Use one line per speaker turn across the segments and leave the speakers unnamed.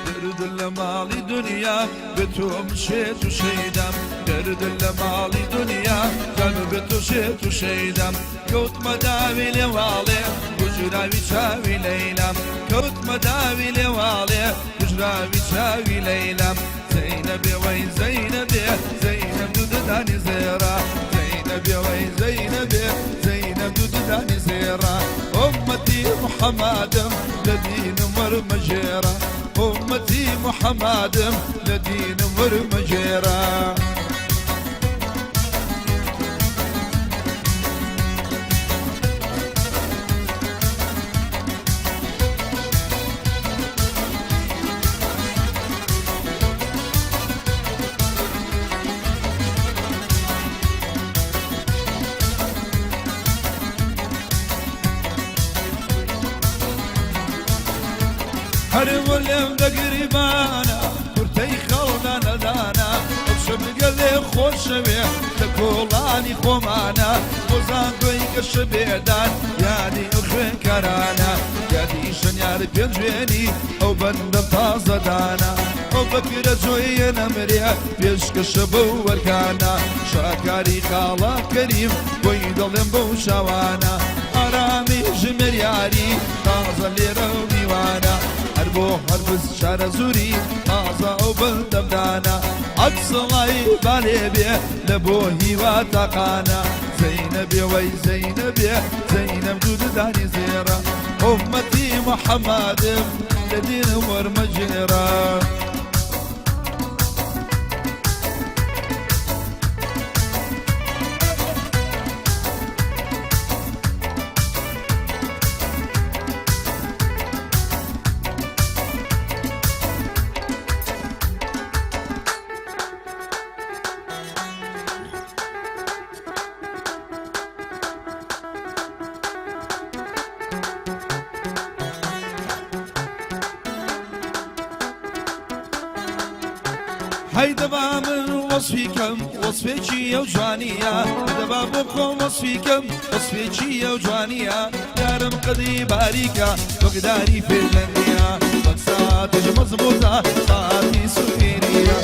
دەرد لە ماڵی دنیا بێ تۆم شێت و شەیدام. دەرد لە ماڵی دنیا جانو بێ تۆ شێت و شەیدام. کەوتمە داوی لێواڵێ کوژراوی چاوی لەیلام. کەوتمە داوی لێواڵێ کوژراوی چاوی لەیلام. زەینەبێ وەی زەینەبێ زەینەب دوو ددانی زێڕە. زەینەبێ وەی زەینەبێ زەینەب دوو ددانی زێڕە. ئوممەتی محەممەدم لە دینم وەرمەگێڕە. ئوممەتی محەممەدم لە دینم وەرمەگێڕە. هەر وەلێم دەگریبانە کورتەی خەڵدانەدانە. شەمگەلێ خۆشەوێ لە کۆڵانی خۆمانە. بۆ زانکۆی گەشە بێدان یادی ئەو خوێنکارانە. یادی شەنیار پێنجوێنی ئەو بەندە تازەدانە. ئەو بەکرە جۆیە نەمرێ پێشکەشە بەو وەرکانە. شاکاری خاڵە کەریم بۆی دەڵێم بەو شاوانە. ئارامی ژمێریاری تازە لێرە و میوانە. هەر بۆ هەربز شارە زوری تازە ئەو بەندەمدانە. عەکسڵای بالێ بێ لە بۆ هیوا تاقانە. زەینەبێ وەی زەینەبێ زەینەب دوو ددانی زێڕە. ئوممەتی محەممەدم لە دینم وەرمەگێڕە. هەی دەبا من وەسفی کەم وەسفێکی ئەو جوانیە. دەبا بۆ خۆم وەسفی کەم وەسفێکی ئەو جوانیە. یارم قەدی باریکە وەکداری فێلەندیە. وەک ساتیش مەزبوتە ساتی سوئیریە.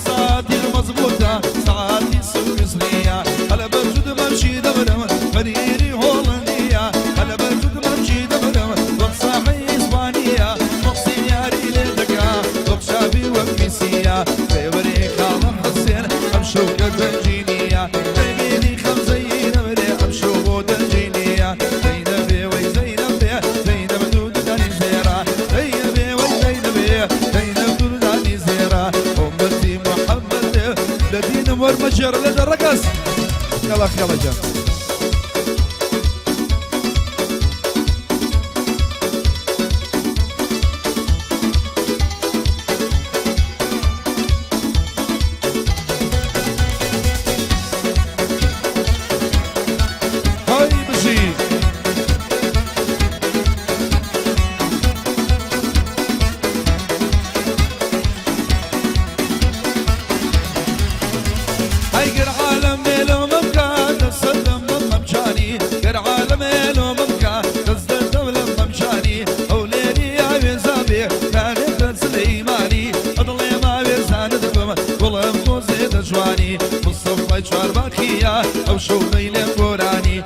ساتیش مەزبوتە ساتی سوئیسریە. هەلە بەرجود مەمشی دەبرم فەریری هۆڵەندیە. هەلە بەرجود مەمشی دەبرم وەک ساحەی ئیسپانیە. مۆخسین یاری لێ دەکا وەک چاڤی وەک میسیە. پێوەری خاڵم حسێن ئەم شەو کە دەنگینیە. دەیبینی خەمزەی نەمرێ ئەم شەو بۆ دەنگینیە. زەینەبێ وەی زەینەبێ زەینەب دوو ددانی زێڕە. زەینەبێ وەی زەینەبێ زەینەب دوو ددانی زێڕە. ئوممەتی محەممەد لە دینم وەرمەگێڕە. لە دەڕەگەز یاڵا خێڵە گیان. هەی بژی. هەی گەر عالەم مێلۆمە بکا دەست دەم بەم مەمچانی. گەر عالەم مێلۆمە بکا دەست دەم لەم مەمچانی. هەولێری ئاوێزا بێ تانێتە سلەیمانی. ئەدڵێ ماوێزانت بم گوڵم تۆزێ دەجوانی. مستەفای چوارباخیە ئەو شەو مەیلێم گۆرانی.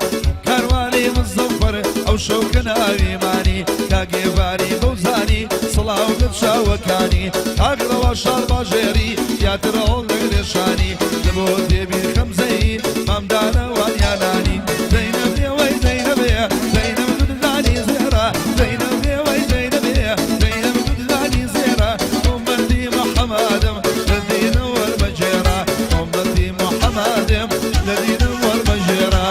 کاروانی مزەفەر ئەو شەو کە ناویمانی. کاگێڤاری بەوزانی سڵاو لە چاوەکانی. ئاگرەوە شار باژێری زیاتر هەڵ دەگرێشانی. لە بۆ دێبی خەمزەی مامدانەوان یانانی. زەینەب وەی زەینەبێ زەینەب دوو ددانی زێڕە. زەینەب وەی زەینەبێ زەینەب دوو ددانی زێڕە. ئوممەتی محەممەدم لە دینم وەرمەگێڕە. ئوممەتی محەممەدم لە دینم وەرمەگێڕە.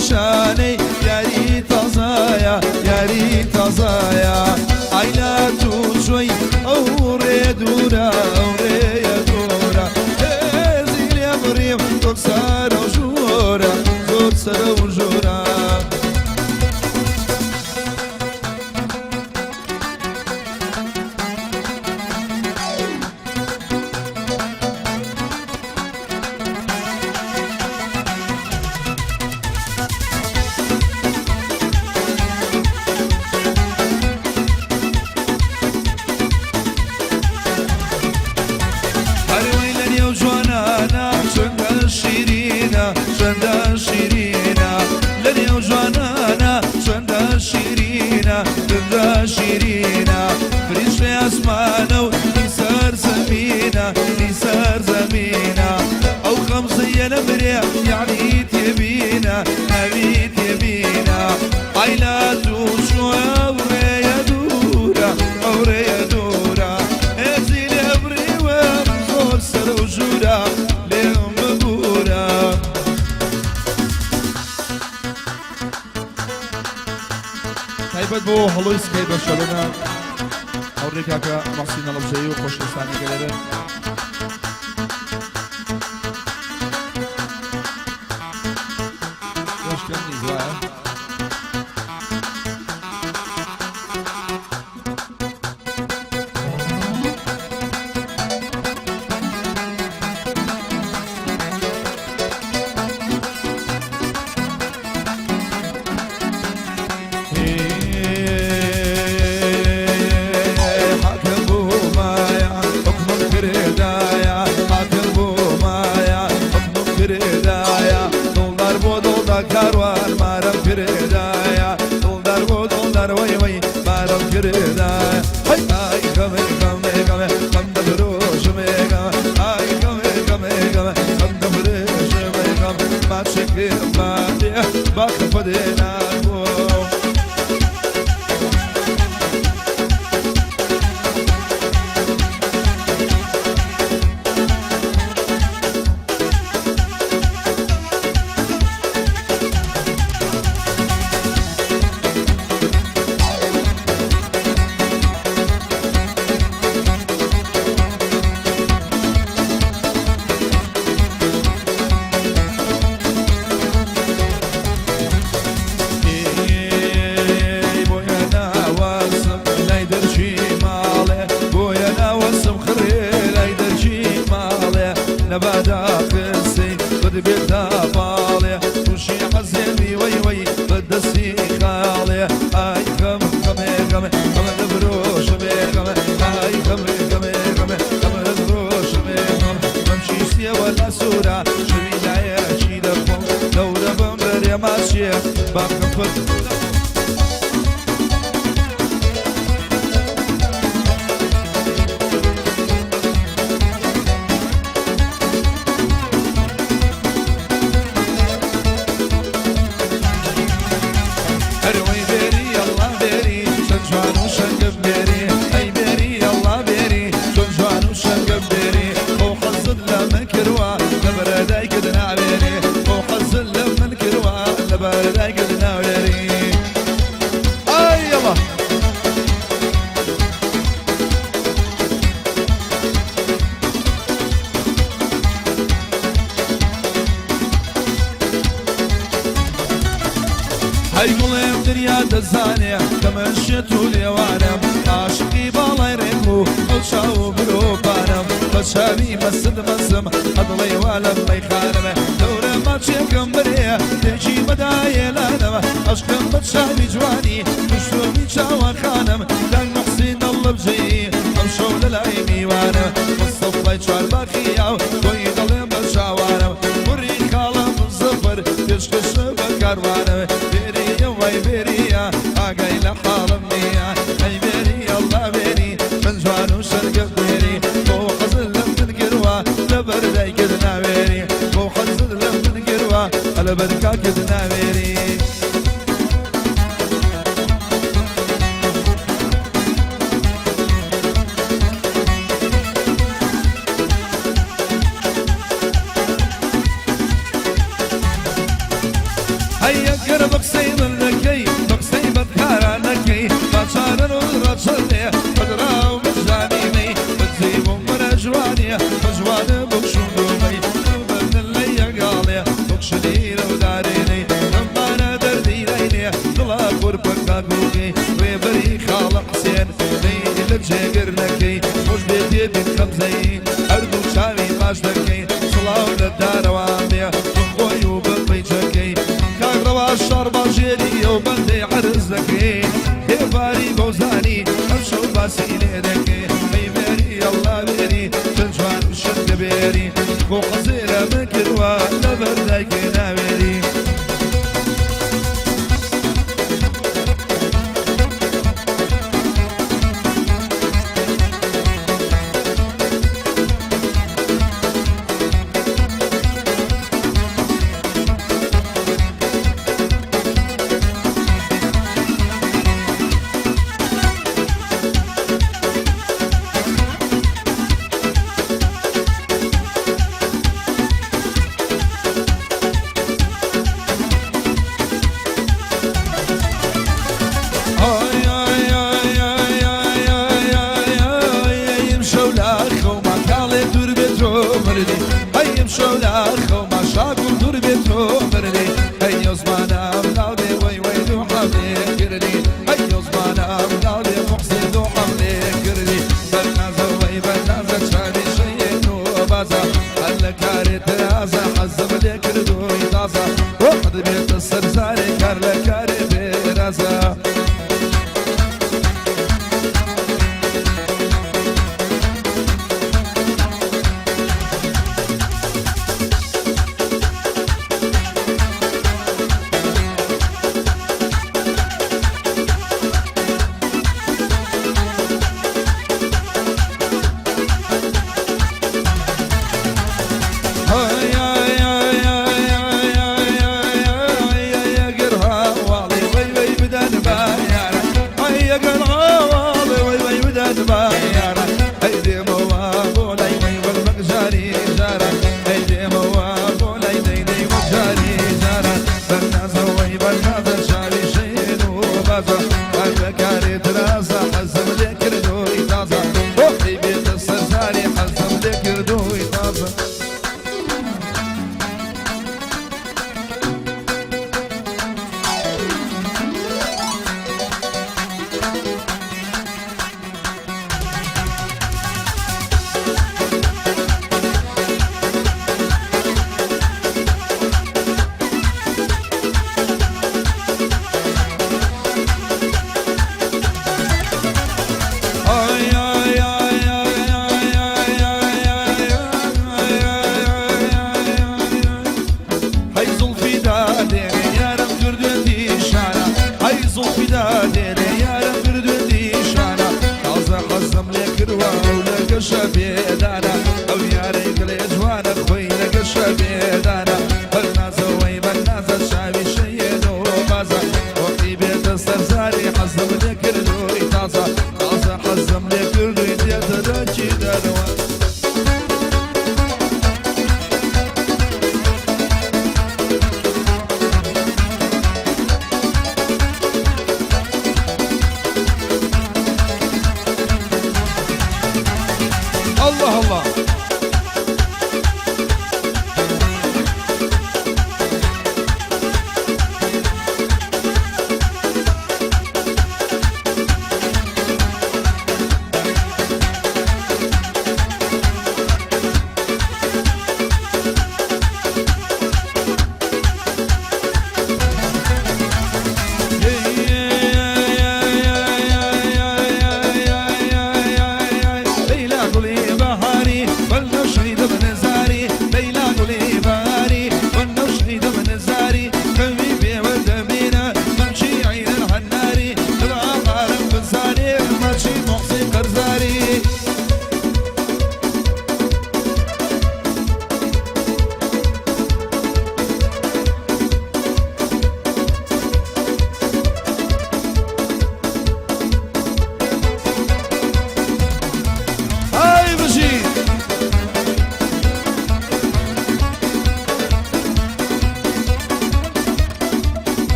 نیشانەی یاری تازایە یاری تازایە ئای لە تو چۆی ئەو ڕێ دوورە ئەو ڕێیە دوورە هێزی لێ بڕیم زۆر سەرە و ژوورە زۆر سەرە و ژوورە. هەروەی لە نێو جوانانە چەندە شیرینە چەندە شیرینە لە نێو جوانانە چەندە شیرینە چەندە شیرینە فریشتەی ئاسمانە و سەر زەمینە سەر زەمینە ئەو خەمزەیە نەمرێ یعنی تێبینە ناوی تێبینە ئای لە توو چووە ئەو ڕێیە دوورە ئەو ڕێیە دوورە هێزی لێ بڕیوم زۆر سەرە و ژوورە لێم ببوورە. تایبەت بۆ هەڵۆی سکەی بەرشەلۆنە هاوڕێ کاکە مەحسین هەڵەبجەیی و خۆشەویستانی گەلەرن. خۆش کەم نیست وایە؟ حاکم بوومایە حوکمم کردایە حاکم بوومایە حوکمم کردایە دڵدار بۆ دڵدا کاروان مارم کردایە دڵدار بۆ دڵدار وەی وەی مارم کردایە هەی ئای غەمێ غەمێ غەمێ غەم دەفرۆشمێ غەم ئای غەمێ غەمێ غەمێ غەم دەفرۆشمێ غەم ماچێکم مادێ با خەفەتێ نابوو. ئێی بۆیە ناوەسم لای دەرچی ماڵێ بۆیە ناوەسم خڕێ لای دەرچی ماڵێ نەبادا قسەی بدبێتە باڵێ تووشی حەزێنی وەی وەی بەدەستی خاڵێ ئای غەم غەمێ غەمێ غەمە دەفرۆشمێ غەمێ ئای غەمێ غەمێ غەمێ غەمە دەفرۆشمێ غەم بەمشی سێوە لە سوورە شەوی لایەکی دەخۆم دەورە بم بەرێ ماچێ باخم پڕ. ئەروەی بێری ئەڵڵا بێری چەند جوان و شەنگم بێری ئەی بێری ئەڵڵا بێری چۆن جوان و شەنگم بێری خۆ حەزت لە من کردوە لەبەر دایکت ناوێری خۆ حەزت لە من کردوە لەبەر دایکت ناوێری ئای ئەڵڵا. هەی گوڵێم دریا دەزانێ کە من شێت و لێوانم عاشقی باڵای ڕێک و ئەو چاو و برۆپانم بە چاوی مەست مەستم ئەدڵێ وا لەم مەیخانەمە دەورە ماچێکم برێ تێکی بەدایێلانەمە عەشقم بە چاوی جوانی کوشتومی چاوان خانم دەنگ موحسین هەڵەبجەیی ئەمشەو لە لای میوانم مستەفای چوارباخی یاو تۆی دەڵێم بە چاوانم کوڕی خاڵە مزەفەر پێشکەشە بە کاروانم بێریە وای بێریە ئاگای لە حاڵم نییە ئەی بێری ئەڵڵا بێری چەند جوان و شەرگەم بێری بۆ حەزت لە من کردوە لەبەر دایکت ناوێری بۆ حەزت لە من کردوە لەبەر کاکت ناوێری. هەی یەک قسەی من نەکەی، بە قسەی بەدکاران نەکەی، با چارەن و ڕەچەڵێ بەدراو مژانی مەی، بەجێی بۆم وەرە جوانێ، بە جوانە بۆ شوندومەی، بەردن لە یەگاڵێ وەک شنیرە و دارێنەی، ئەمانە دەردی داینێ دڵە قورپە کاکوکەی، ڕێبەری خاڵە حسێن نەی لە جێگر نەکەی، خۆش بێ تێبین خەمزەی هەردوو چاوی ماچ دەکەی، سڵاو لە دارەوان بێ بخۆی و بپەیچەکەی، کاک ڕەوا شارباژێری ئەو بەندەی عەرز دەکەی، ئێواری بەوزانی ئەمشەو باسی لێ دەکەی، ئەی بێری ئەڵڵا بێری چەند جوان و شەنگە بێری، خۆ قەزێرە من کردووە لەبەر دایکێ ناوێری. سەرزارێ کار لە کارێ بێرازە.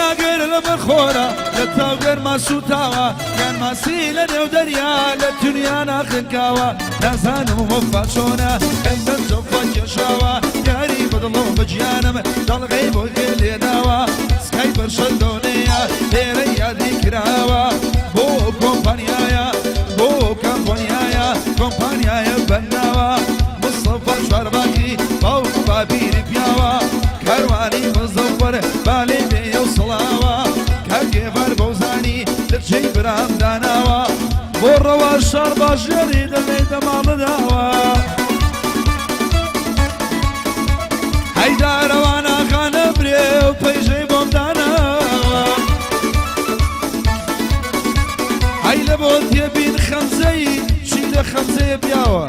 ئاگر لە بەرخۆرە لە تاو گەرما سوتاوە یان ماسی لە نێو دەریا لە دنیا ناخنکاوە نازانم وەفا چۆنە ئەندەم جەفا کێشاوە یاری بەدڵم بە گیانم دەڵغەی بۆ لێداوە سکای بەرشەلۆنەیە لێرە یادی کراوە بۆ کۆمپانیایە بۆ کۆمپانیایە کۆمپانیایە بەنداوە مستەفا چوارباکی باوک و باپیری پیاوە کاروانی مزەفەر بالێ بێیە و سڵاوە کاک گێڤار بەوزانی لە جێی برام داناوە بۆ ڕەوا شار باژێری دەمەی دەماڵداوە هەیدارەوانە خانە برێ و پەیژەی بۆم داناوە هەی لە بۆ تێبین خەمزەی چی لە خەمزەیە پیاوە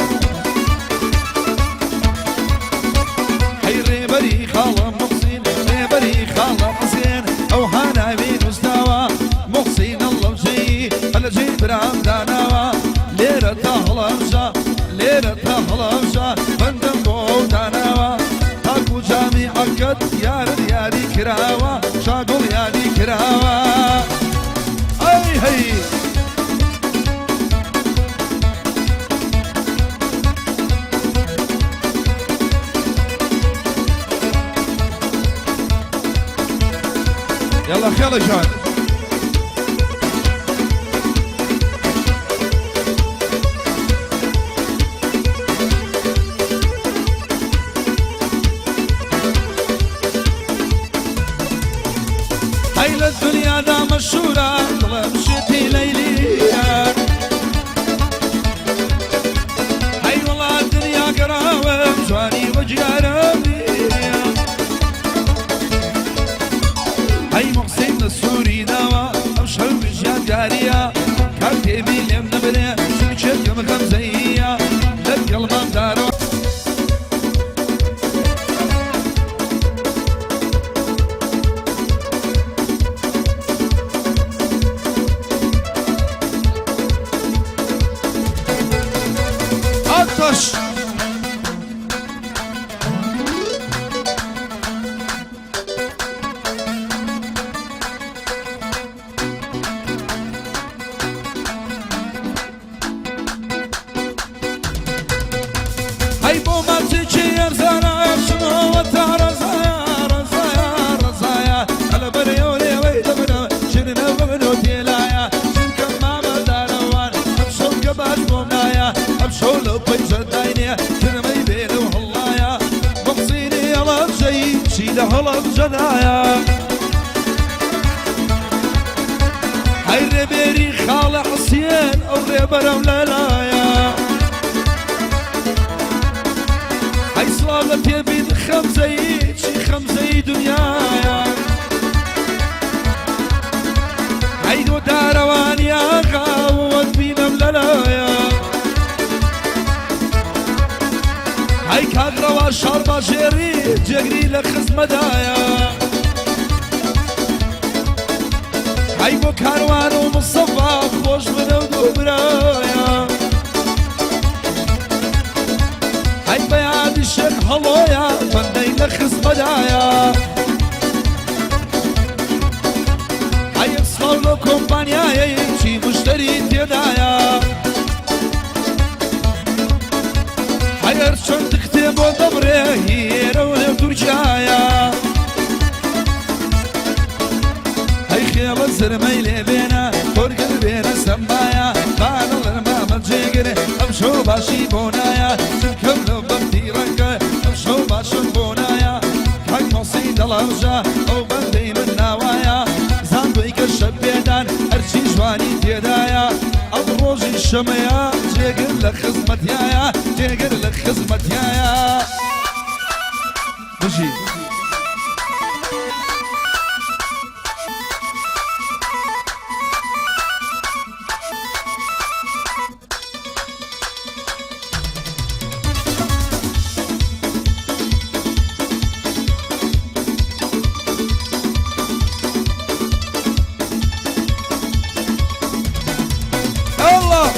هەی ڕێبەری خاڵە موحسین ڕێبەری خاڵە حسێن ئەو هاناوی نووسراوە موحسین اللەوجەی لە جێی برام داناوە لێرە تا هەڵەبجە لێرە تا هەڵەبجە بەندم بۆ ئەو داناوە تاکو جامی عەکەت یارت یاری کراوە شاگوڵ یاری کراوە ئەی هەی. يلا خيلا جان هاي الدنيا دا مشهورة طلب شتي ليلية هاي والله الدنيا قراوة جواني وجيارة هاي محسن السوري داوا ئەم شەو ژیان دیاریە کاتێبی لێم نەبرێ چێکم خەمزەیە لەگەڵ مامدارەوە. ئاتەش هەی بۆ ماچێکی ئەرزانە شنەوە تا ڕەزایە ڕەزایە ڕەزایە ئەلە بەرەوە لێوەی دەبنە شیرنە ببنەوە تێلایە چونکە مامە دارەوان ئەم شەو کە باش بۆم نایە ئەم شەو لەو پەیجە داینێ ترمەی بێنە و هەڵایە مەخسینی هەڵەبجەی چی لە هەڵەبجەدایە هەی ڕێبێری خاڵە حسێن ئەو ڕێبەرم لەلایە هەی سڵاو لە تێبین خەمزەی چی خەمزەی دنیایە هەی دۆ دارەوانی ئاغاوەت بینم لەلایە هەی کاک ڕەوا شارباژێڕی جێگری لە خزمەدایە هەی بۆ کاروان و مستەفا خۆش بنە و دوو برایە هەی بەیادی شێخ هەڵۆیە بەندەی لە خزمەدایە هەی سڵاو لەو کۆمپانیایەی چی مشتەری تێدایە هەیەر چەند کتێب بۆ دەبرێ هێرە و لێو تورکیایە هەی خێڵە زرمەی لێ بێنە خۆرگر بێنە سەمبایە بانەڵن مامە جێگر ئەم شەو باشی بۆ نایە چونکەم لەو بەختی ڕەنگە ئەم شەو باشم بۆ نایە کاک مۆسی دەڵەبژە ئەو بەندەی من ناوایە زاندوی کە شەب پێدان هەرچی جوانی تێدایە ئەم ڕۆژی شەمەیە جێگر لە خزمەتیایە جێگر لە خزمەتیایە بژی. الله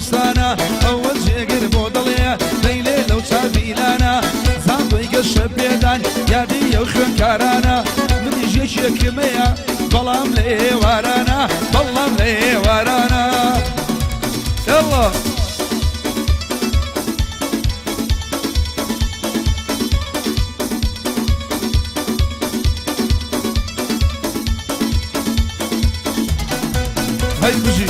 دۆستانە، ئەوە جێگر بۆ دڵێ لەیلێ لەو چاڤیلانە، زانکۆی گەشە پێدان یادی ئەو خوێندکارانە، منیش یەکێکمەیە بەڵام لە ئێوارانە، بەڵام لە ئێوارانە. يلا هەی بژی.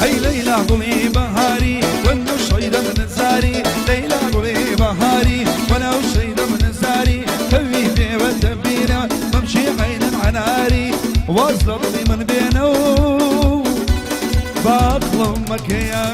هەی لەیلا گوڵی بەهاری وەنەو شەیدە من زاری، لەیلا گوڵی بەهاری وەنەو شەیدە من زاری، کەوی پێوە دەبینە بەمشی عەینن عەناری، واز لە دڵی من بێنە و باقڵم مەکەیە.